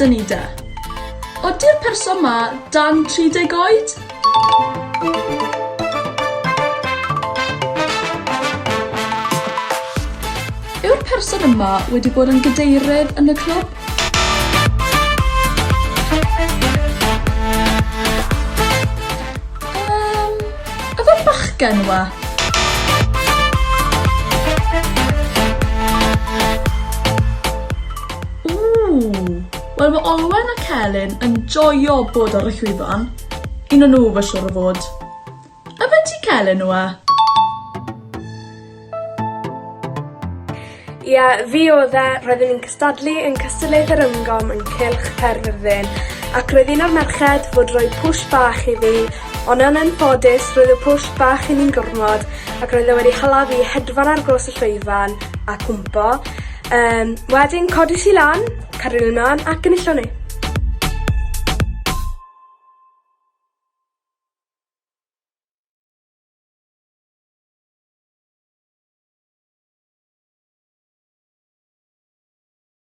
gyda ni de? Ody'r person 'ma dan 30 oed? Yw'r person yma wedi bod yn gadeirydd yn y clwb? Yym, yfe bachgen yw e? Ww! Wel ma' Olwen a Celyn yn joio bod ar y llwyfan. Un o nw fe siŵr o fod. Yfe ti Celyn yw e? Ie, fi odd e, roeddwn i'n cystadlu yn cystadlaeth yr ymgom yn Cylch Caerfyrddin, ac roedd un o'r merched fod rhoi pwsh bach i fi, ond yn anffodus roedd y pwsh bach i mi'n gormod ac roedd e wedi hala fi hedfan ar draws y llwyfan a cwmpo. Yym, wedyn codis i lan, cario mlan ac enillon ni.